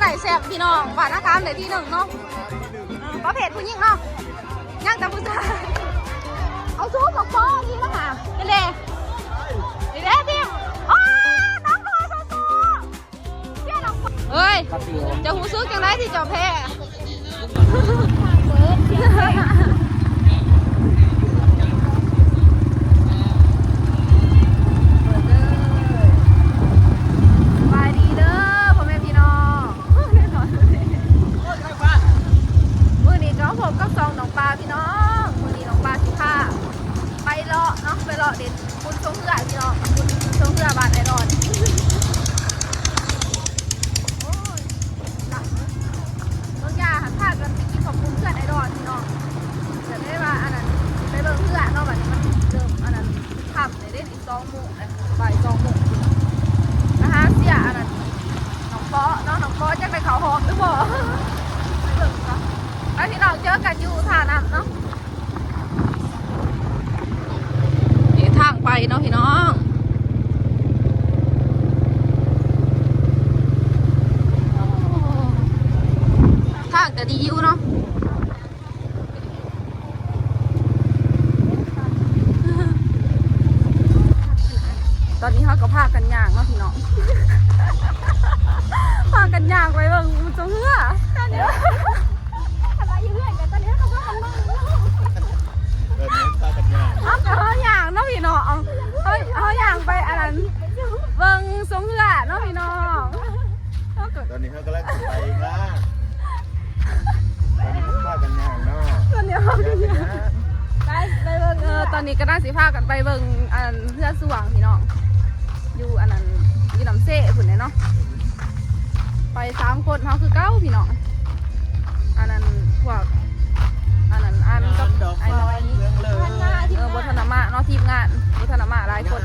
ໄດ້ແຊມພີ່ນ້ອງ ບ້ານນາຄາມໄດ້ທີໜຶ່ງເນາະ ເອີ ປະເພດຜູ້ຍິງເນາະ ຍັງແຕ່ຜູ້ຊາຍ ເອົາຊູບັກປໍນີ້ລະຫາ ເປັນເດ ນີ້ເດ້ທີມ ໂອ້ ນ້ອງໂບສູ້ໆ ເອີຍ ເຈົ້າຮູ້ສຶກຈັ່ງໃດທີ່ເຈົ້າແພ້? ສະບາຍດີເດີພໍ່ແມ່ພີ່ນ້ອງ ມື້ນີ້ກໍພົບກັບຊ່ອງນ້ອງປາພີ່ນ້ອງ ມື້ນີ້ນ້ອງປາຊິພາໄປເລາະເນາະ ໄປເລາະຫຼິ້ນ ບຸນຊ່ວງເຮືອພີ່ນ້ອງ ບຸນຊ່ວງເຮືອບ້ານໄອດອນ ໂອ້ຍ ເບິ່ງຢ່າຫັ້ນ ພາກັນໄປກິນເຂົ້າປຸ້ມເຮືອນໄອດອນພີ່ນ້ອງ ກໍເລີຍວ່າອັນນັ້ນ ໄປເບິ່ງເຮືອເນາະ ບັດນີ້ມັນເລີ່ມອັນນັ້ນ ຄ່ຳແລ້ວເດ້ ສອງໂມງແລ້ວ ບ່າຍສອງໂມງ ມາຫາເຊຍອັນນັ້ນ ນ້ອງເປາະເນາະ ນ້ອງເປາະຈັກໄດ້ເຂົ້າຮອບຫຼືບໍ່ ໄປເບິ່ງກ່ອນ ໄປພີ່ນ້ອງ ເຈີກັນຢູ່ທ່ານ້ຳເນາະ. ນີ້ທາງໄປເນາະພີ່ນ້ອງ ທາງກະດີຢູ່ເນາະ ຕອນນີ້ເຮົາກໍພາກັນຍ່າງເນາະພີ່ນ້ອງ ພາກັນຍ່າງໄປເບິ່ງໝູ່ເຈົ້າເຮືອ ຄັນວ່າຢູ່ເຮືອນກັນຕອນນີ້ເຮົາກໍພາກັນມາເນາະ ເອີ ພາກັນຍ່າງ ເຮົາ ເຮົາຍ່າງເນາະພີ່ນ້ອງ ເຮົາ ເຮົາຍ່າງໄປອັນນັ້ນ ເບິ່ງຊ່ວງເຮືອເນາະພີ່ນ້ອງ ເຮົາກໍ ຕອນນີ້ເຮົາກຳລັງຊິໄປງານ ຕອນນີ້ເຮົາພາກັນຍ່າງເນາະ ຕອນນີ້ເຮົາ ຍ່າງໄປງານ ໄປ ໄປເບິ່ງ ເອີ ຕອນນີ້ກຳລັງຊິພາກັນໄປເບິ່ງອັນເຮືອຊ່ວງພີ່ນ້ອງ ຢູ່ອັນນັ້ນ ຢູ່ນ້ຳເຊພຸ້ນແຫຼະເນາະ ໄປສາມຄົນເຮົາຄືເກົ່າພີ່ນ້ອງ ອັນນັ້ນພວກ ອັນນັ້ນ ອັນກັບອ້າຍນ້ອຍ ເອີ ບໍ່ທັນໄດ້ມາເນາະ ທີມງານບໍ່ທັນໄດ້ມາຫຼາຍຄົນ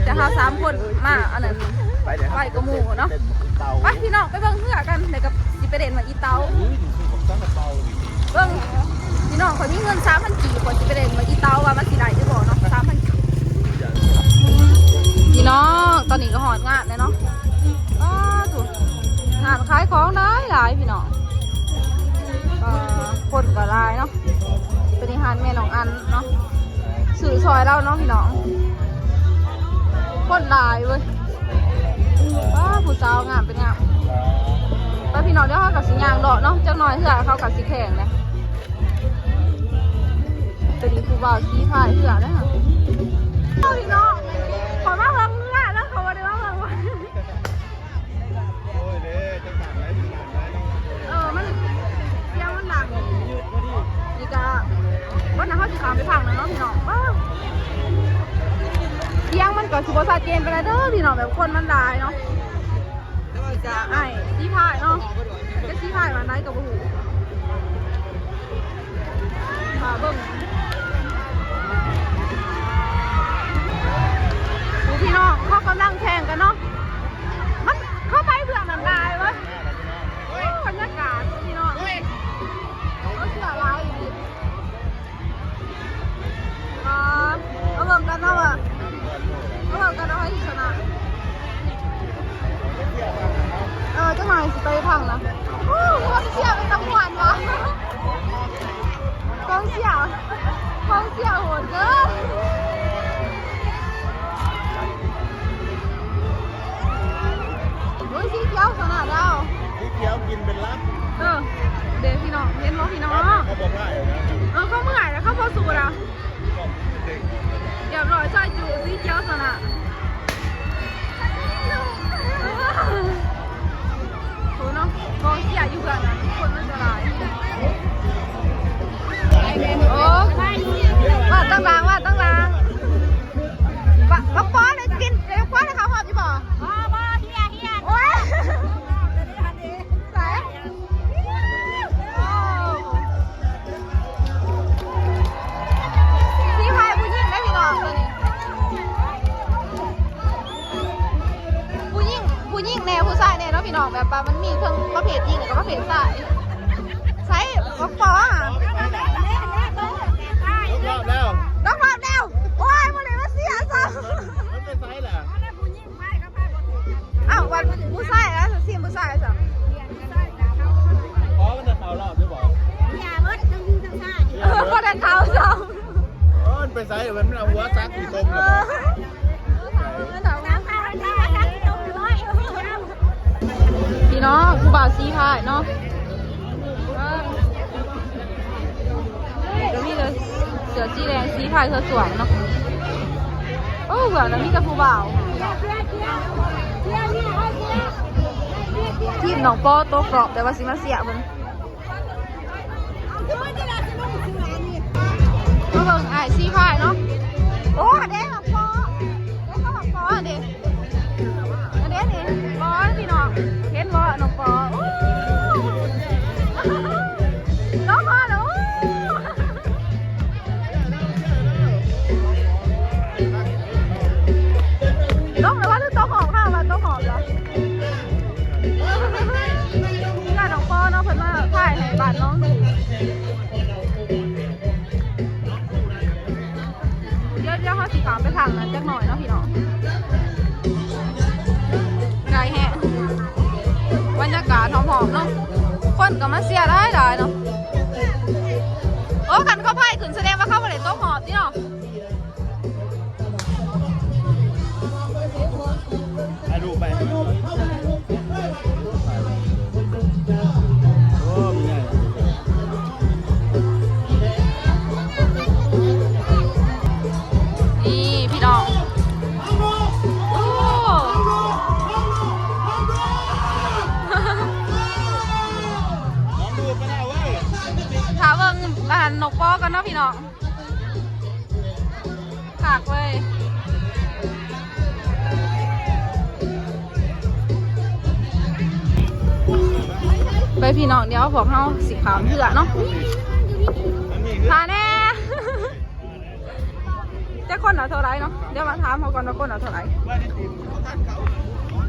ແຕ່ເຮົາສາມຄົນມາ ອັນນັ້ນ ໄວກວ່າໝູ່ເນາະ ໄປພີ່ນ້ອງ ໄປເບິ່ງເຮືອກັນ ແລ້ວກໍຊິໄປເຫຼັ້ນໝາກອີ່ເຕົາ ເບິ່ງ ພີ່ນ້ອງ ຂ້ອຍມີເງິນສາມພັນກີບ ຂ້ອຍຊິໄປເຫຼັ້ນໝາກອີ່ເຕົາວ່າມັນຊິໄດ້ຫຼືບໍ່ເນາະ ສາມພັນກີບ ພີ່ນ້ອງ ຕອນນີ້ກໍຮອດງານແລ້ວເນາະ ອ້າ ໂທ້ ຮ້ານຂາຍຂອງຫຼາຍໆ ພີ່ນ້ອງ ເອີ ຄົນກໍຫຼາຍເນາະ ຕົວນີ້ຮ້ານແມ່ນ້ອງອັນເນາະ ຊື້ຊ່ອຍລາວເນາະພີ່ນ້ອງ ຄົນຫຼາຍເວີຍ ວ້າ ຜູ້ສາວງາມເປັນງາມ ໄປພີ່ນ້ອງ ດຽວເຮົາກໍຊິຍ່າງເລາະເນາະ ຈັກໜ່ອຍເຮືອເຂົາກໍຊິແຂ່ງແຫຼະ ຕົວນີ້ຜູ້ບ່າວຂີ່ພາຍເຮືອນະ ພີ່ນ້ອງ ເຂົາມາເບິ່ງເຮືອເດີ ເຂົາບໍ່ໄດ້ມາເບິ່ງ ໂອ້ຍເດ້ ຈັກບາດໄດ້ ຈັກບາດໄດ້ ເອີ ມັນ ສຽງມັນດັງ ນີ້ກະ ເບິ່ງນະ ເຮົາຊິຂ້າມໄປທາງນັ້ນເນາະພີ່ນ້ອງ ວ້າວ ສຽງມັນກໍຊິບໍ່ຊັດເຈນປານໃດເດີພີ່ນ້ອງ ແບບຄົນມັນຫຼາຍເນາະ ນີ້ກະອ້າຍສີພາຍເນາະ ແຕ່ສີພາຍບ້ານໃດກໍບໍ່ຮູ້. ຖ້າເບິ່ງ ໂອ້ ພີ່ນ້ອງ ເຂົາກຳລັງແຂ່ງກັນເນາະ ມັນ ເຂົາໄປເບື້ອງນັ້ນຫຼາຍເວີຍ ໂອ້ ບັນຍາກາດພີ່ນ້ອງ ເຂົາເຊື່ອຫຼາຍອີ່ຫຼີ ອ່າ ມາເບິ່ງກັນເນາະວ່າ ມາເບິ່ງກັນວ່າໃຜຊິຊະນະ. ເອີ ຈັກໜ່ອຍຊິໄປພັງນະ. ໂອ້ ກອງເຊຍເປັນຕາມ່ວນຫວະ. ກອງເຊຍ ກອງເຊຍໂຫດເກີນ. ໂອ້ຍ ສີຂຽວຊະນະແລ້ວ. ສີຂຽວກິນເປັນຫຼັກ. ເອີ ເດ້ພີ່ນ້ອງ ເຫັນບໍ່ພີ່ນ້ອງ? ເຂົາບໍ່ພາຍນະ. ເອີ ເຂົາເມື່ອຍແລ້ວ ເຂົາບໍ່ສູ້ແລ້ວ. ຮຽບຮ້ອຍ ຊອຍຈຸ ສີຂຽວຊະນະ. ໂອ້ເນາະ ກອງເຊຍຢູ່ເຮືອນນັ້ນ ຄົນມັນຈະຫຼາຍ. ໂອ້ ວ່າຕັ້ງຫຼັງ ວ່າຕັ້ງຫຼັງ. ບັກ ບັກປອນໄດ້ກິນ ໄດ້ຄວັນໃຫ້ເຂົາຮອບຢູ່ບໍ່? ບໍ່ ບໍ່ ເຮຍ ເຮຍ. ໂອ້ຍ ໃສ? ສີພາຍຜູ້ຍິງໄດ໋ພີ່ນ້ອງ ຕົວນີ້ ຜູ້ຍິງ ຜູ້ຍິງແດ່ຜູ້ຊາຍແດ່ເນາະພີ່ນ້ອງ ແບບວ່າມັນມີເທິງປະເພດຍິງ ແລ້ວກໍປະເພດຊາຍ. ໃສບັກປອນ? ຕົກຮອບແລ້ວ ຕົກຮອບແລ້ວ. ໂອ້ຍ ບໍ່ໄດ້ມາເຊຍຊ້ຳ. ມັນໄປໃສລະ? ອ້າວ ວ່າຜູ້ຊາຍລະ ທີມຜູ້ຊາຍຊະ. ໄປໃສ ມັນເອົາຫົວຊັກຂີ້ຕົມ. ພີ່ນ້ອງ ຜູ້ບ່າວສີພ້າຍເນາະ ກໍມີແຕ່ເສື້ອສີແດງ ສີພ້າຍເສື້ອສວງເນາະ. ໂອ້ ເບື້ອງນັ້ນມີແຕ່ຜູ້ບ່າວ. ທີມນ້ອງປໍຕົກຮອບ ແຕ່ວ່າຊິມາເຊຍເພິ່ນ. ມາເບິ່ງອ້າຍສີພ້າຍເນາະ. ໂອ້ ອັນເດ້ ນ້ອງປໍ ເດ້ ນ້ອງປໍ ອັນເດ້ ອັນເດ້ນີ້ ໂອ້ຍ ພີ່ນ້ອງ ເຫັນບໍ່ ນ້ອງປໍ ໂອ້ ນ້ອງປໍ ໂອ້ ລົງແລ້ວວ່າ ຫຼືຕົກຮອບ ຫາວ່າຕົກຮອບເນາະ. ນີ້ລະນ້ອງປໍເນາະ ເພິ່ນມາຖ່າຍໃຫ້ບ້ານນ້ອງດູ. ດຽວ ດຽວເຮົາຊິຂ້າມໄປທາງນັ້ນຈັກໜ້ອຍເນາະພີ່ນ້ອງ. ໄກແຮງ ບັນຍາກາດຫອມໆເນາະ ຄົນກໍມາເຊຍຫຼາຍໆເນາະ. ໂອ້ ຄັນເຂົາພາຍຂຶ້ນ ສະແດງວ່າເຂົາບໍ່ໄດ້ຕົກຮອບຕິເນາະ. ຖ່າຍຮູບໄປ ໂອ້ ມີໃຫຍ່ ນີ້ພີ່ນ້ອງ ໂອ້ ຖ່າເບິ່ງອັນ ນົກປໍກ່ອນເນາະພີ່ນ້ອງ. ຄັກເວີຍ ໄປພີ່ນ້ອງ ດຽວພວກເຮົາຊິຂ້າມເຮືອເນາະ. ຖ້າແດ່ ຈັກຄົນເອົາເທົ່າໃດເນາະ ດຽວມາຖາມເຂົາກ່ອນວ່າຄົນເອົາເທົ່າໃດ.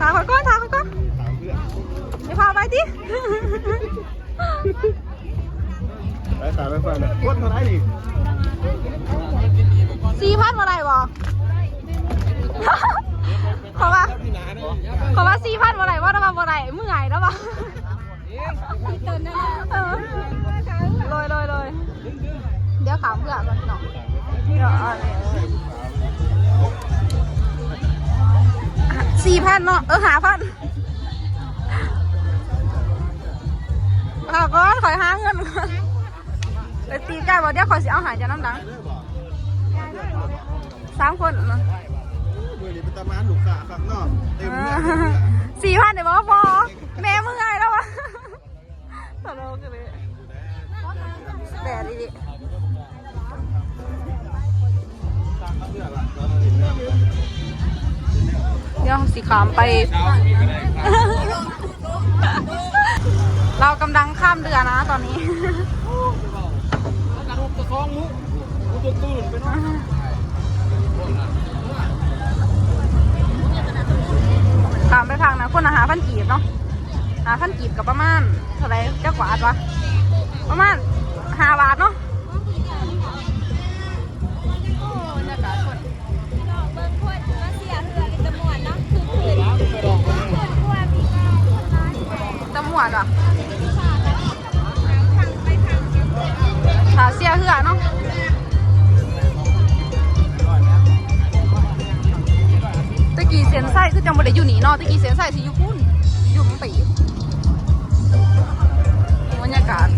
ຖ້າຂ້ອຍກ່ອນ ຖ້າຂ້ອຍກ່ອນ ຢ່າພາໄປຕິ. ໄປສາຍໄຟຟ້ານະ ຄົນເທົ່າໃດນີ້? ສີ່ພັນບໍ່ໄດ້ບໍ່? ເຂົາວ່າ ເຂົາວ່າສີ່ພັນບໍ່ໄດ້ບໍ່? ລາວວ່າບໍ່ໄດ້ ເມື່ອຍລາວວ່າ. ເອີ ໂດຍ ໂດຍ ໂດຍ ດຽວຖາມເພື່ອນກ່ອນເນາະ. ດຽວ ອັນນີ້ ສີ່ພັນເນາະ ເອີ ຫ້າພັນ. ຖ້າກ່ອນ ຂ້ອຍຫາເງິນກ່ອນ ໄປຕີການບໍ່ ດຽວຂ້ອຍຊິເອົາໃຫ້ເຈົ້ານຳຫຼັງ. ສາມຄົນເນາະ ມື້ນີ້ເປັນຕາມາລູກຄ້າຄັກເນາະ ເຕັມເຮືອນເຕັມເຮືອນ. ສີ່ພັນໄດ້ບໍ່? ບໍ່ ແມ່ເມື່ອຍແລ້ວວ່າ ຕະຫຼົກອີ່ຫຼີ ແດດອີ່ຫຼີ. ດຽວຊິຂ້າມໄປ ລາວກຳລັງຂ້າມເຮືອນະຕອນນີ້. ຂ້າມໄປທາງນັ້ນ ຄົນລະຫ້າພັນກີບເນາະ. ຫ້າພັນກີບກໍປະມານເທົ່າໃດ ຈັກບາດວະ? ປະມານຫ້າບາດເນາະ. ໂອ້ ບັນຍາກາດຄົນ ພີ່ນ້ອງເບິ່ງຄົນມາເຊຍເຮືອເປັນຕາມ່ວນເນາະ ຄືຄື ຕາມ່ວນຫວະ ຖ້າເຊຍເຮືອເນາະ. ແຕ່ກີ້ເສັ້ນໄຊຄືຈັ່ງບໍ່ໄດ້ຢູ່ນີ້ເນາະ ແຕ່ກີ້ເສັ້ນໄຊຊິຢູ່ພຸ້ນ ຢູ່ເມືອງຕີບ. ບັນຍາກາດ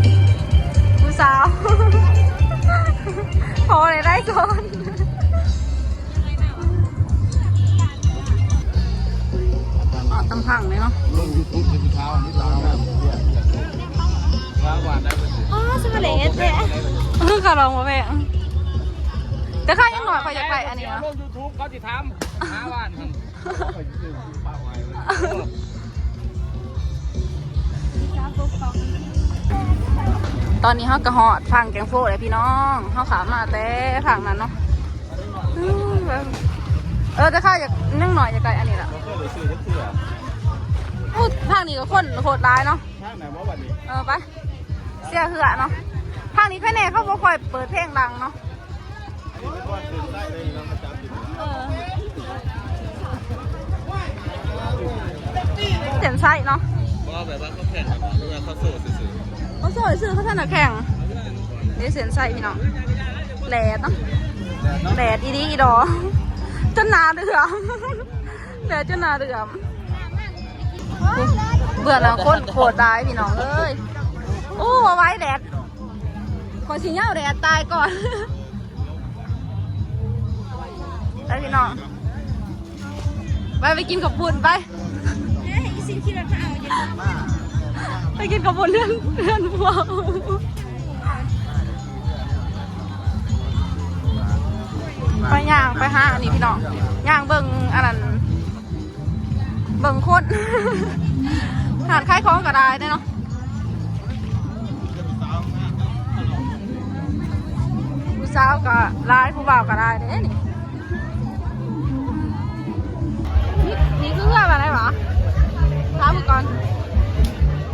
ຜູ້ສາວ ພໍໄດ້ໄດ້ຊ້ອນ. ອາດຕຳພັງເລີຍເນາະ ລົງຢູທູບເປັນຂ່າວອັນນີ້ ຂ່າວຫວານໄດ້. ອໍ ສະມາເລດແທ້ ຄືຂະລອງບໍ່ແພງ ແຕ່ຂ້ອຍຍັງໜ້ອຍ ຂ້ອຍຢາກໄດ້ອັນນີ້ນະ ລົງຢູທູບ ເຂົາຊິຖາມຫາຫວານ. ຕອນນີ້ເຮົາກໍຮອດຝັ່ງແກງໂຟແລ້ວພີ່ນ້ອງ ເຮົາຂ້າມມາແຕ່ຝັ່ງນັ້ນເນາະ. ເອີ ແຕ່ຂ້າຢາກ ຍັງໜ້ອຍ ຢາກໄດ້ອັນນີ້ລະ. ໂອ້ ທາງນີ້ກໍຄົນໂຄດຫຼາຍເນາະ. ທາງໃດບໍ່ບັດນີ້? ເອີ ໄປ ເຊຍເຮືອເນາະ. ທາງນີ້ຄະແນນເຂົາບໍ່ຄ່ອຍເປີດເພງດັງເນາະ. ເອີ ເສັ້ນໄຊເນາະ ບໍ່ ແບບວ່າເຂົາແຂ່ງກັນ ຫຼືວ່າເຂົາໂຊຊື່ໆ? ເຂົາໂຊຊື່ໆ ເຂົາທັນໄດ້ແຂ່ງ. ເດ້ ເສັ້ນໄຊພີ່ນ້ອງ ແລດເນາະ. ແດດອີ່ດີອີ່ດອ ຈົນໜ້າເຫຼື້ອມ ແດດຈົນໜ້າເຫຼື້ອມ. ເບື່ອແລ້ວ ຄົນໂຄດຫຼາຍພີ່ນ້ອງເອີຍ. ໂອ້ ບໍ່ໄຫວແດດ ຂ້ອຍຊິເຫຍົາແດດຕາຍກ່ອນ. ໄປພີ່ນ້ອງ ໄປ ໄປກິນເຂົ້າປຸ້ນໄປ. ເອີ ອີ່ຊິນຂີ່ລົດມາເອົາຢູ່ ໄປກິນເຂົ້າປຸ້ນເຮືອນ ເຮືອນພວກ ໄປຍ່າງໄປຫາອັນນີ້ພີ່ນ້ອງ ຍ່າງເບິ່ງອັນນັ້ນ ເບິ່ງຄົນ ຮ້ານຂາຍຂອງກໍຫຼາຍເດ້ເນາະ. ຜູ້ສາວກໍຫຼາຍ ຜູ້ບ່າວກໍຫຼາຍເດ້ນີ້. ນີ້ ນີ້ຄືເຮືອນບ້ານໃດຫວາ? ຖາມເບິ່ງກ່ອນ.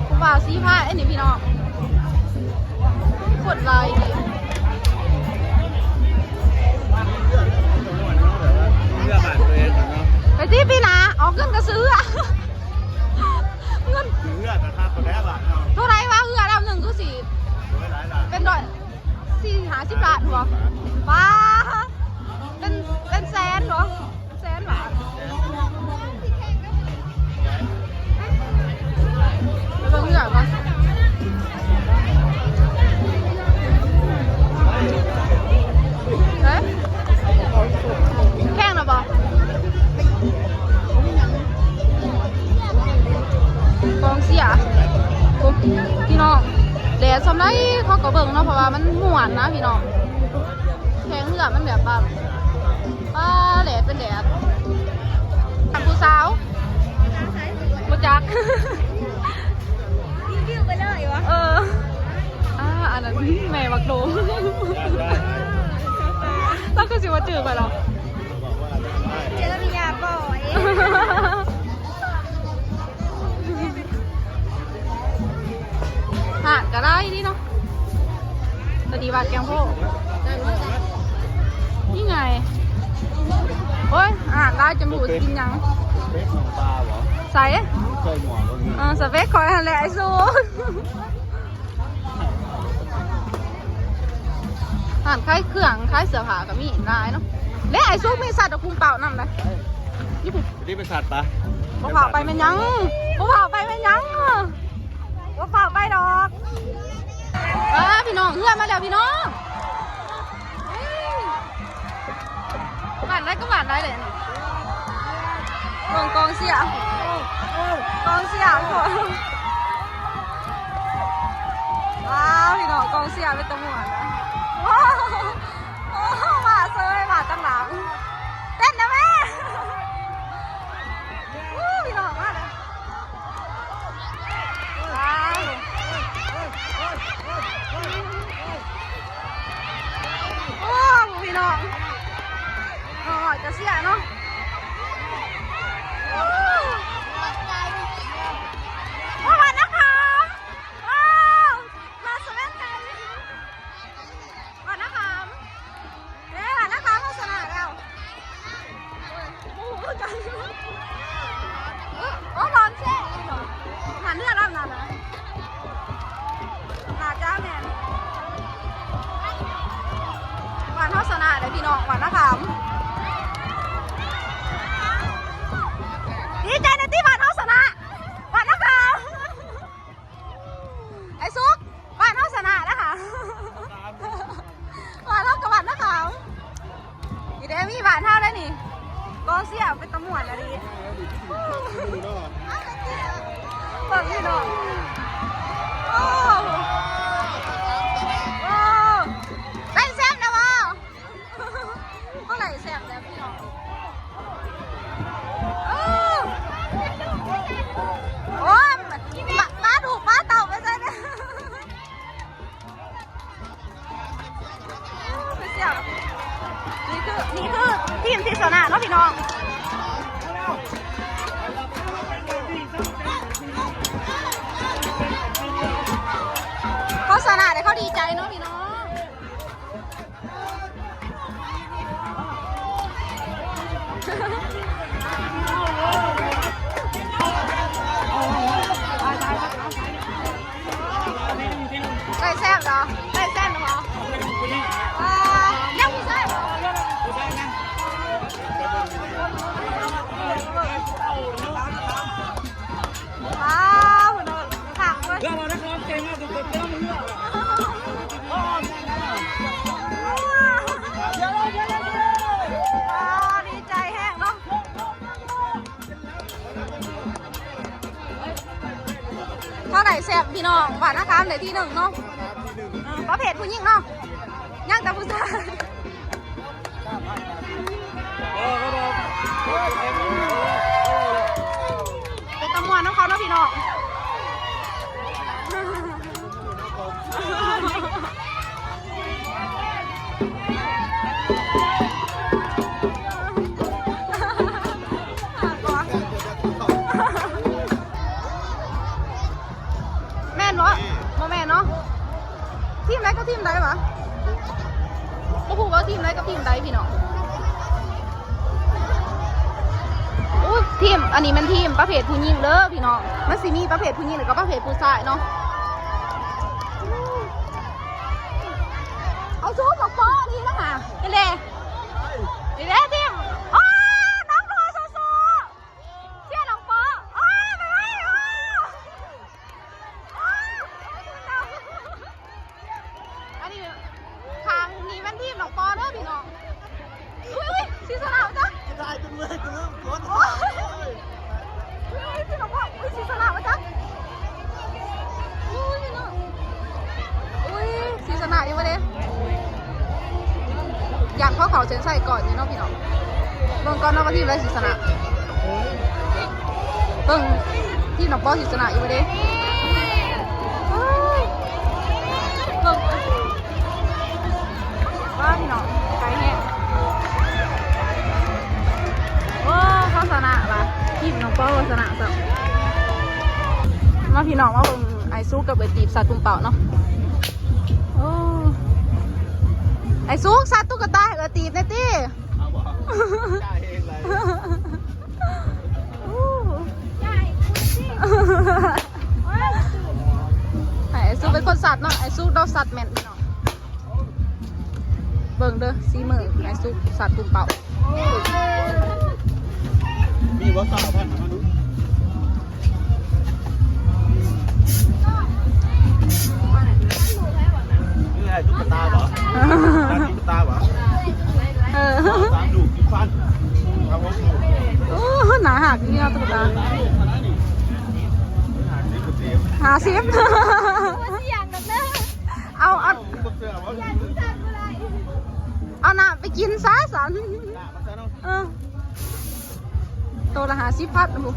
ຜູ້ບ່າວສີຟ້າເດ້ນີ້ພີ່ນ້ອງ ຄົນຫຼາຍ. ເຮືອນບ້ານຕົວເອງເນາະ ໄປຕິ ປີໜ້າອອກເງິນກໍຊື້ເຮືອນ. ເຮືອນກໍຄັກແລ້ວບາດເນາະ. ເທົ່າໃດວະ ເຮືອນລຳໜຶ່ງຄືຊິ ໂອ້ຍ ຫຼາຍລ້ານ ເປັນຮ້ອຍ ສີ່ຫ້າສິບລ້ານບໍ່? ປ້າ ເປັນ ເປັນແສນບໍ່? ເປັນແສນບາດ. ໄປເບິ່ງເຮືອນກ່ອນ. ເອີ ແພງນະບໍ່? ກອງເຊຍ ໂອ້ ພີ່ນ້ອງ ແດດສ່ຳໃດເຂົາກໍເບິ່ງເນາະ ເພາະວ່າມັນມ່ວນນະພີ່ນ້ອງ. ແຂ່ງເຮືອມັນແບບວ່າ ປ້າ ແດດເປັນແດດ. ຜູ້ສາວ ບໍ່ຈັກ ຣີວິວໄປເລີຍວະ. ເອີ ອ່າ ອັນນັ້ນແມ່ບັກໂດມ ລາວຄືຊິບໍ່ຈື່ຂ້ອຍດອກ. ເຈີເມຍບໍ່ເອ ຮ້ານກໍຫຼາຍດີເນາະ ແຕ່ດີວ່າແກງໂພ ນີ້ໄງ. ໂອ້ຍ ອາຫານຫຼາຍຈົນບໍ່ຮູ້ຊິກິນຫຍັງ. ໃສ? ເອີ ສະເປັກຂ້ອຍຫັ້ນແຫຼະ ໄອ້ສູ. ຮ້ານຂາຍເຄື່ອງ ຂາຍເສື້ອຜ້າກໍມີຫຼາຍເນາະ. ແລະ ໄອ້ສຸກມີສັດດອກ ຄຸມເປົ້ານຳໄດ໋. ນີ້ເປັນສັດປະ? ບໍ່ພາໄປແມ່ນຫຍັງ? ບໍ່ພາໄປແມ່ນຫຍັງ? ບໍ່ພາໄປດອກ. ເອີ ພີ່ນ້ອງ ເຮືອນມາແລ້ວພີ່ນ້ອງ. ຫວານໄດ້ກໍຫວານໄດ້ເລີຍນີ້. ເບິ່ງກອງເຊຍ ກອງເຊຍ ວ້າວ ພີ່ນ້ອງ ກອງເຊຍເປັນຕາມ່ວນນະ. ໂອ້ ໂອ້ ມາເຊີຍ ມາຕັ້ງຫຼັງ ເຕັ້ນນະແມ່. ໂອ້ ພີ່ນ້ອງ ມາເດີ. ວ້າວ ໂອ້ ພີ່ນ້ອງ ນ້ອງນ້ອຍກະເຊຍເນາະ. ໂອ້ ໂອ້ ບ້ານນາຄຳ ວ້າວ ມາສະແວນໄກ ບ້ານນາຄຳ. ເອີຫວານນະຄະ ໂຄສະນາແລ້ວ. ໂອ້ ໂອ້ ໂອ້ ບອນແຊະ ຫັນເຮືອລຳນັ້ນນະ ໜ້າຈະແມ່ນ. ບ້ານເຮົາຊະນະເດ້ພີ່ນ້ອງ ບ້ານນາຄຳ. ດີໃຈນະຕິ ບ້ານເຮົາຊະນະ ບ້ານນາຄຳ. ໄອ້ສຸກ ບ້ານເຮົາຊະນະນະຄະ ບ້ານເຮົາກັບບ້ານນາຄຳ. ນີ້ເດ້ ມີບ້ານເຮົາໄດ້ນີ້ ກອງເຊຍເປັນຕາມ່ວນອີ່ຫຼີ. ເບິ່ງພີ່ນ້ອງ ໂອ້ ໂອ້ ໄດ້ແຊມແລ້ວບໍ່? ເຮົາໄດ້ແຊມແລ້ວພີ່ນ້ອງ. ໂອ້ ໂອ້ ປາ ປາລູກປາເຕົ້າໄປໃສເດ້? ນີ້ຄື ນີ້ຄືທີມທີ່ຊະນະເນາະພີ່ນ້ອງ. ເຂົາຊະນະແລ້ວເຂົາດີໃຈເນາະພີ່ນ້ອງ. ໄດ້ແຊມເນາະ ໄດ້ແຊມເນາະ. ອ່າ ຍັງມີໃຊ້ບໍ່? ເທົ່າໃດແຊບພີ່ນ້ອງ ບ້ານນາຄາມໄດ້ທີໜຶ່ງເນາະ ເອີ ປະເພດຜູ້ຍິງເນາະ ຍັງແຕ່ຜູ້ຊາຍ ເປັນຕາມ່ວນນຳເຂົາເນາະພີ່ນ້ອງ. ແມ່ນບໍ່? ບໍ່ແມ່ນເນາະ ທີມໃດກັບທີມໃດຫວາ? ບໍ່ຮູ້ວ່າທີມໃດກັບທີມໃດພີ່ນ້ອງ. ໂອ້ຍ ທີມ ອັນນີ້ແມ່ນທີມປະເພດຜູ້ຍິງເດີພີ່ນ້ອງ ມັນຊິມີປະເພດຜູ້ຍິງ ແລ້ວກໍປະເພດຜູ້ຊາຍເນາະ. ເອົາຊູ ບັກປໍນີ້ນະຫາ ເປັນເດ ນີ້ເດ້ທີມ ໂອ້ ນ້ອງໂດ ສູ້ໆ ເຊຍນ້ອງປໍ ໂອ້ ໄປໄວ້ ໂອ້ ໂອ້. ອັນນີ້ ທາງນີ້ແມ່ນທີມນ້ອງປໍເດີພີ່ນ້ອງ. ອຸ້ຍ ອຸ້ຍ ຊິຊະນະບໍ່ຈັກ ຊິໄດ້ຈົນເມື່ອຍ ກູເລີ່ມກົດ ໂອ້ຍ ອຸ້ຍ ຊິຊະນະບໍ່ຈັກ ອຸ້ຍ ພີ່ນ້ອງ ອຸ້ຍ ຊິຊະນະຢູ່ບໍ່ເດ ຢ້ານເຂົາເຂົ້າເສັ້ນໄຊກ່ອນຢູ່ເນາະພີ່ນ້ອງ. ເບິ່ງກ່ອນເນາະວ່າທີມໃດຊິຊະນະ ເບິ່ງທີມນ້ອງປໍຊິຊະນະຢູ່ບໍ່ເດ ເບິ່ງ ວ້າ ພີ່ນ້ອງ ໄກແຮງ ໂອ້ ເຂົາຊະນະລະ ທີມນ້ອງປໍຊະນະຊະ. ມາພີ່ນ້ອງ ມາເບິ່ງອ້າຍສຸກກັບເອື້ອຍຕີບສັດປຸ້ມເປົ້າເນາະ. ໂອ້ ອ້າຍສຸກ ສັດຕຸກກະຕາໃຫ້ເອື້ອຍຕີບແດ່ຕິ. ເອົາບໍ່? ຈ່າຍເອງເລີຍ. ໂອ້ ໃຫ້ອ້າຍສຸກເປັນຄົນສັດເນາະ ອ້າຍສຸກລາວສັດແມ່ນເນາະ. ເບິ່ງເດີ ສີມືອ້າຍສຸກສັດປຸ້ມເປົ້າ. ມີບໍ່ ຊາວພັນ ມາດູ. ນີ້ໃຫ້ຕຸກກະຕາບໍ່? ຕັດຕຸກກະຕາບໍ່? ເອີ ສາມລູກ ສິບພັນ ເອົາຫົກລູກ. ໂອ້ ໜ້າຮັກນີ້ເນາະ ຕຸກກະຕາ ຫ້າສິບ ເອົາ ເອົາ ເອົານ້ຳໄປກິນຊະຊັ້ນ. ເອີ ໂຕລະຫ້າສິບພັນພຸ້ນ.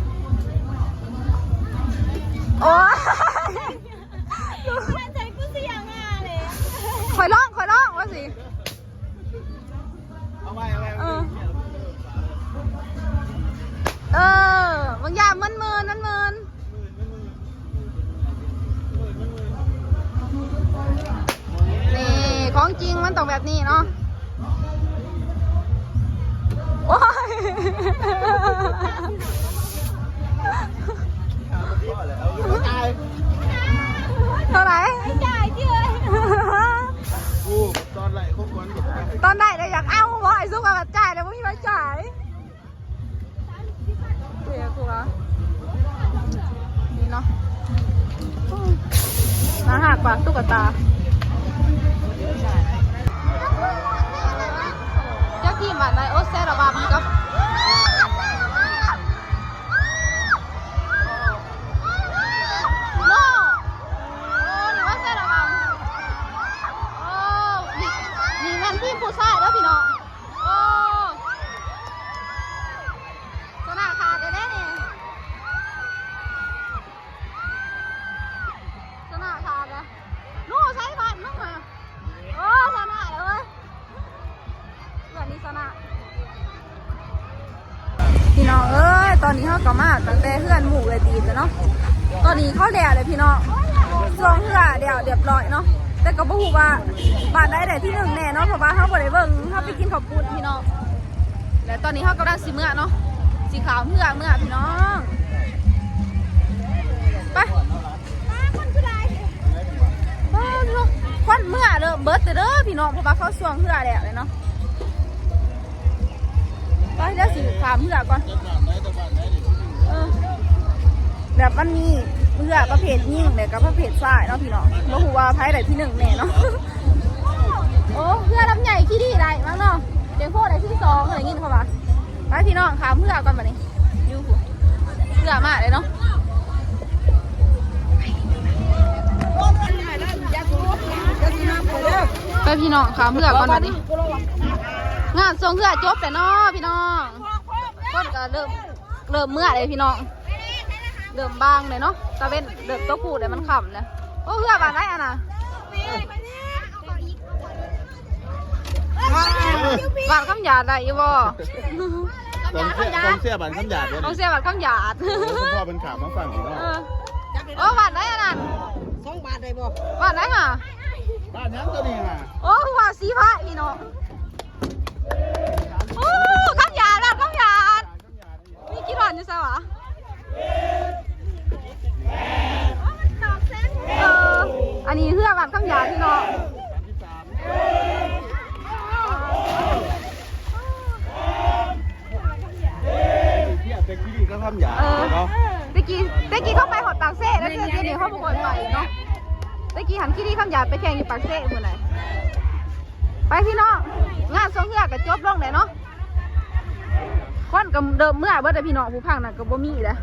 ໂອ້ຍ ຂ້ອຍຮ້ອງ ຂ້ອຍຮ້ອງວ່າຊິ ເອີ ເອີ ບາງຢ່າງເມີນໆ ເມີນໆ. ນີ້ ຂອງຈິງມັນຕ້ອງແບບນີ້ເນາະ. ໂອ້ຍ ເທົ່າໃດ? ຕອນໄດ້ແລ້ວຢາກເອົາບໍ່? ອ້າຍສຸກວ່າຈ່າຍແລ້ວບໍ່ມີໃຜຈ່າຍ. ເດ ຄືວ່າ ນີ້ເນາະ ໜ້າຮັກປະ ຕຸກກະຕາ. ຈັກທີມບາດໃດ? ໂອ້ ແຊລະວັງກັບ ໂນ ໂອ້ ນີ້ວ່າແຊລະວັງ. ໂອ້ ນີ້ ນີ້ແມ່ນທີມຜູ້ຊາຍເດີພີ່ນ້ອງ. ໂອ້ ຊະນະຂາດແທ້ໆ ນີ້ ຊະນະຂາດແລ້ວ. ໂນ ໃສ່ບາດນ້ອງຫາ. ໂອ້ ຊະນະແລ້ວເວີ້ຍ ເພື່ອນນີ້ຊະນະ. ພີ່ນ້ອງເອີຍ ຕອນນີ້ເຮົາກໍມາຕັ້ງແຕ່ເຮືອນໝູ່ເອື້ອຍຕີບແລ້ວເນາະ. ຕອນນີ້ເຂົາແລ້ວແລ້ວພີ່ນ້ອງ ຊ່ວງເຮືອແລ້ວຮຽບຮ້ອຍເນາະ ແຕ່ກໍບໍ່ຮູ້ວ່າບ້ານໃດໄດ້ທີໜຶ່ງແນ່ເນາະ ເພາະວ່າເຮົາບໍ່ໄດ້ເບິ່ງ ເຮົາໄປກິນເຂົ້າປຸ້ນພີ່ນ້ອງ. ແລະຕອນນີ້ເຮົາກຳລັງຊິເມືອເນາະ ຊິຂ້າມເຮືອເມືອພີ່ນ້ອງ ໄປ. ຄົນເມືອເລີ່ມເບິດແລ້ວເດີພີ່ນ້ອງ ເພາະວ່າເຂົາຊ່ວງເຮືອແລ້ວເລີຍເນາະ. ໄປ ດຽວຊິຂ້າມເຮືອກ່ອນ ເອີ ແບບມັນມີເຮືອປະເພດຍິງ ແລ້ວກໍປະເພດຊາຍເນາະພີ່ນ້ອງ ບໍ່ຮູ້ວ່າໃຜໄດ້ທີໜຶ່ງແນ່ເນາະ. ໂອ້ ເຮືອລຳໃຫຍ່ຂີ່ດີໄດ້ມັ້ງເນາະ ເຈໂພໄດ້ທີສອງ ໄດ້ຍິນເຂົາວ່າ. ໄປພີ່ນ້ອງ ຂ້າມເຮືອກ່ອນບາດນີ້ ຢູ່ພຸ້ນ ເຮືອມາແລ້ວເນາະ. ພີ່ນ້ອງ ຂ້າມເຮືອກ່ອນບັດນີ້. ງານສົ່ງເຮືອຈົບແລ້ວເນາະພີ່ນ້ອງ. ຄົນກໍເລີ່ມ ເລີ່ມເມືອແລ້ວພີ່ນ້ອງ. ເລີ່ມບາງແລ້ວເນາະ. ຕາເວັນເລີ່ມຕົກຄຸແລ້ວ ມັນຄ່ຳແລ້ວ. ໂອ້ ເຮືອບ້ານໃດອັນນະ? ບ້ານຄຳຢາດໄດ້ຢູ່ບໍ່? ກອງເຊຍ ກອງເຊຍບ້ານຄຳຢາດບໍ່ນີ້? ກອງເຊຍບ້ານຄຳຢາດ. ໂອ້ ສະເພາະເພິ່ນຂ້າມມາຝັ່ງນີ້ເນາະ. ເອີ ໂອ້ ບ້ານໃດອັນນັ້ນ? ສອງບາດໄດ້ບໍ່? ບ້ານໃດຫາ? ບ້ານຫຍັງຕົວນີ້ຫາ? ໂອ້ ວ່າສີຟ້າພີ່ນ້ອງ. ໂອ້ ຄຳຢາດ ບ້ານຄຳຢາດ. ມີກິດຮອດຢູ່ໃສຫວາ? ເອີ ອັນນີ້ເຮືອບ້ານຄຳຢາດພີ່ນ້ອງ. ເອີ ແຕ່ກີ້ ແຕ່ກີ້ເຂົາໄປຮອດປາກເຊແລ້ວ ດຽວນີ້ເຂົາບໍ່ຄ່ອຍໄປເນາະ. ແຕ່ກີ້ຫັ້ນຄີລີຄຳຢາດໄປແຂ່ງຢູ່ປາກເຊມື້ໃດ. ໄປພີ່ນ້ອງ ງານສົ່ງເຮືອກໍຈົບລົງແລ້ວເນາະ. ຄົນກໍເລີ່ມເມືອເບິດແລ້ວພີ່ນ້ອງ ຜູ້ພັງນັ້ນກໍບໍ່ມີແລ້ວ.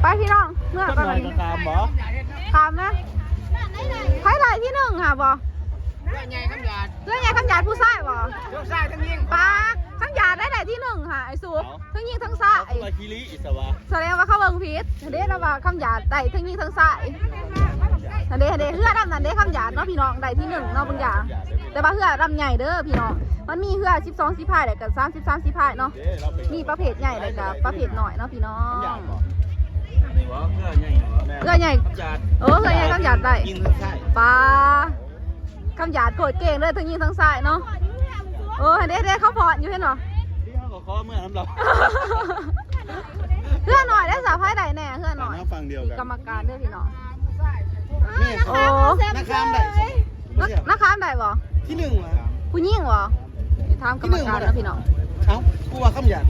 ໄປພີ່ນ້ອງ ເມືອກ່ອນບັດນີ້. ຂ້າມບໍ່? ຂ້າມນະ. ໃຜໄດ້ທີໜຶ່ງຫາບໍ່? ເຮືອໃຫຍ່ຄຳຢາດ ເຮືອໃຫຍ່ຄຳຢາດ ຜູ້ຊາຍບໍ່? ຜູ້ຊາຍທັງຍິງ. ປ້າ ຄຳຢາດໄດ້ ໄດ້ທີໜຶ່ງຫາ ໄອ້ສູ ເອົ້າ ທັງຍິງທັງຊາຍ. ເອົາ ສະແດງວ່າເຂົາເບິ່ງຜິດເດ້ ລາວວ່າຄຳຢາດໄດ້ທັງຍິງທັງຊາຍ. ຫັ້ນເດ້ ຫັ້ນເດ້ ເຮືອລຳນັ້ນເດ້ ຄຳຢາດເນາະພີ່ນ້ອງ ໄດ້ທີໜຶ່ງເນາະບາງຢ່າງ. ແຕ່ວ່າເຮືອລຳໃຫຍ່ເດີພີ່ນ້ອງ ມັນມີເຮືອສິບສອງສີພາຍ ແລ້ວກໍສາມສິບສາມສີພາຍເນາະ. ມີປະເພດໃຫຍ່ ແລ້ວກໍປະເພດນ້ອຍເນາະພີ່ນ້ອງ. ນີ້ບໍ່ ເຮືອໃຫຍ່ບໍ່? ເຮືອໃຫຍ່ ຄຳຢາດ. ໂອ້ ເຮືອໃຫຍ່ຄຳຢາດໄດ້. ຍິງທັງຊາຍ. ປ້າ ຄຳຢາດໂຄດເກັ່ງເລີຍ ທັງຍິງທັງຊາຍເນາະ. ໂອ້ ຫັ້ນເດ້ ເດ້ ເຂົາຟ້ອນຢູ່ ເຫັນບໍ່? ທີ່ເຮົາກໍຂໍເມືອນຳລາວ. ເຮືອນ້ອຍເດ້ ສາວໄພໄດ້ແດ່ ເຮືອນ້ອຍ. ຝັ່ງດຽວກັນ ກຳມະການເດີພີ່ນ້ອງ. ໂອ້ ນາຄາມໄດ້ ນາຄາມໄດ້ບໍ່? ທີໜຶ່ງຫວາ? ຜູ້ຍິງບໍ່? ຖາມກຳມະການເນາະພີ່ນ້ອງ. ເອົ້າ ກູວ່າຄຳຢາດ.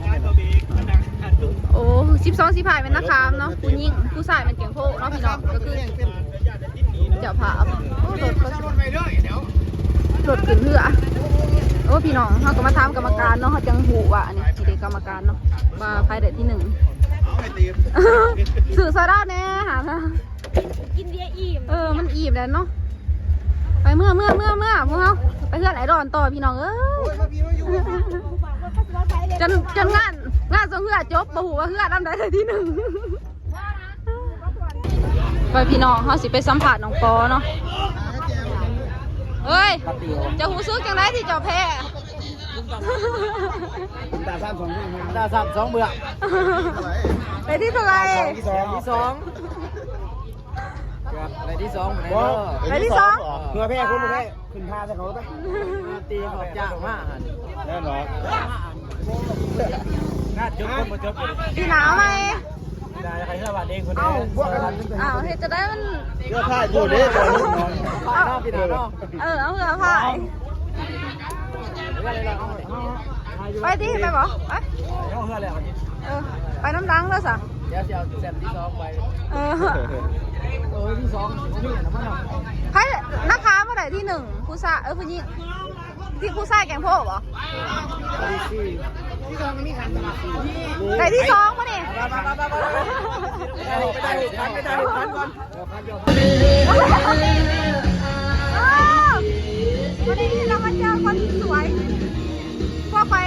ໂອ້ ສິບສອງສີພາຍແມ່ນນາຄາມເນາະ ຜູ້ຍິງ ຜູ້ຊາຍແມ່ນແກງໂພເນາະພີ່ນ້ອງ. ກໍຄື ເຈົ້າພາບ. ໂອ້ ລົດ ລົດຂຶ້ນເຮືອ. ໂອ້ ພີ່ນ້ອງ ເຮົາກໍມາຖາມກຳມະການເນາະ ເຮົາຈັ່ງຮູ້ວ່າອັນນີ້ ທີ່ເດກຳມະການເນາະ ວ່າໃຜໄດ້ທີໜຶ່ງ. ຊື້ຊາດາແດ່ຫາ ກິນເບຍອີ່ມ. ເອີ ມັນອີ່ມແລ້ວເນາະ. ໄປເມືອ ເມືອ ເມືອ ເມືອ ພວກເຮົາໄປເຮືອນໄອ້ດອນຕໍ່ ພີ່ນ້ອງເອີຍ. ໂອ້ຍ ມາພີ່ມາຢູ່ ຈົນ ຈົນງານ ງານສົ່ງເຮືອຈົບ ບໍ່ຮູ້ວ່າເຮືອລຳໃດໄດ້ທີໜຶ່ງ. ໄປພີ່ນ້ອງ ເຮົາຊິໄປສຳພາດນ້ອງປໍເນາະ. ເອີຍ ເຈົ້າຮູ້ສຶກຈັ່ງໃດທີ່ເຈົ້າແພ້? ຕາຊ້ຳສອງເບື້ອງ ຕາຊ້ຳສອງເບື້ອງ. ໄດ້ທີເທົ່າໃດ? ທີສອງ ທີສອງ. ເກືອບໄດ້ທີສອງ. ບໍ່ ໄດ້ທີສອງ. ເພື່ອແພ້ຄົນບໍ່ແພ້ ຂຶ້ນທ່າໃສ່ເຂົາໄປ. ຕີເຂົາຈ້າງມາຫັ້ນ. ແນ່ນອນ. ງານຈົບຄົນບໍ່ຈົບ. ປີໜ້າເອົາໃໝ່. ໄດ້ໃຫ້ເຮືອບ້ານເອງຄົນເດີ. ເອົ້າ ບໍ່ກັນ. ອ້າວ ເຮັດຈັ່ງໃດມັນ ເຮືອພາຍຢູ່ເດ້. ເອົາ ເອົາເຮືອພາຍ. ໄປຕິ ໄປບໍ່? ໄປ ເອີ ໄປນຳຫຼັງເດີຊະ. ດຽວຊິເອົາແຊມທີສອງໄປ. ເອີ ເອີ ທີສອງ ໃຜນາຄາມບໍ່ໄດ້ທີໜຶ່ງ ຜູ້ຊາຍ ເອີ ຜູ້ຍິງ ທີ່ຜູ້ຊາຍແກງໂພບໍ່? ໄດ້ທີສອງບໍ່ນີ້? ໄປໄດ້ ໄປໄດ້ ໄປໄດ້ ໄປກ່ອນ. ເອີ ວັນນີ້ເຮົາມາເຈີຄົນສວຍ ພວກຂ້ອຍ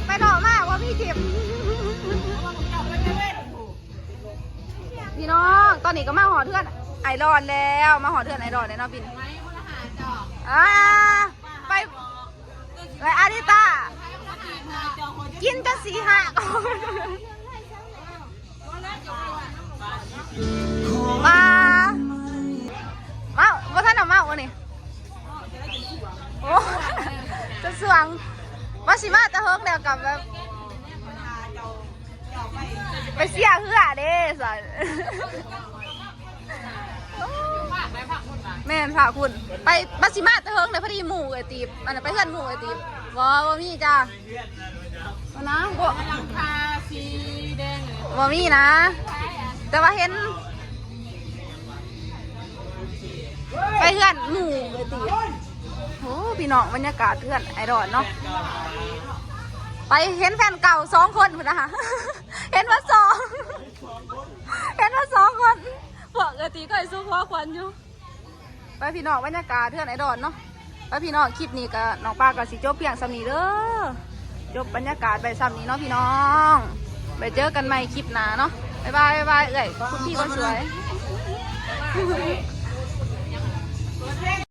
ໄປເລາະມາບໍ່ມີທິບ. ພີ່ນ້ອງ ຕອນນີ້ກໍມາຮອດເຮືອນໄອດອນແລ້ວ ມາຮອດເຮືອນໄອດອນແລ້ວເນາະ ບິນ. ອ່າ ໄປ ໄປອາລິຕາ ກິນຈົນສີ່ຫ້າກ່ອນ. ມາ ມາ ບໍ່ທັນໄດ້ເມົາອັນນີ້. ໂອ້ ຈົນສວງ ວ່າຊິມາແຕ່ເຫິງແລ້ວກໍແບບ ໄປເຊຍເຮືອເດ້ຊັ້ນ. ແມ່ນພາກພຸ້ນ ໄປ ວ່າຊິມາແຕ່ເຫິງແລ້ວ ພໍດີໝູ່ເອື້ອຍຕີບ ອັນນັ້ນ ໄປເຮືອນໝູ່ເອື້ອຍຕີບ. ບໍ່ ບໍ່ມີຈ້າ. ບໍ່ນະ ບໍ່ ຫຼັງຄາສີແດງ. ບໍ່ມີນະ ແຕ່ວ່າເຫັນ ໄປເຮືອນໝູ່ເອື້ອຍຕີບ. ໂອ້ ພີ່ນ້ອງ ບັນຍາກາດເຮືອນໄອດອນເນາະ. ໄປເຫັນແຟນເກົ່າສອງຄົນພຸ້ນນະ ເຫັນວ່າສອງ ເຫັນວ່າສອງຄົນ. ພວກເອື້ອຍຕີບກໍໃຫ້ຊຸມຫົວຂວັນຢູ່. ໄປພີ່ນ້ອງ ບັນຍາກາດເຮືອນອ້າຍດອນເນາະ. ໄປພີ່ນ້ອງ ຄລິບນີ້ກໍນ້ອງປາກໍຊິຈົບພຽງສ່ຳນີ້ເດີ. ຈົບບັນຍາກາດໄວ້ສ່ຳນີ້ເນາະພີ່ນ້ອງ. ໄວ້ເຈີກັນໃໝ່ຄລິບໜ້າເນາະ. ບາຍບາຍ ບາຍບາຍເອື້ອຍ ຄຸນພີ່ຄົນສວຍ.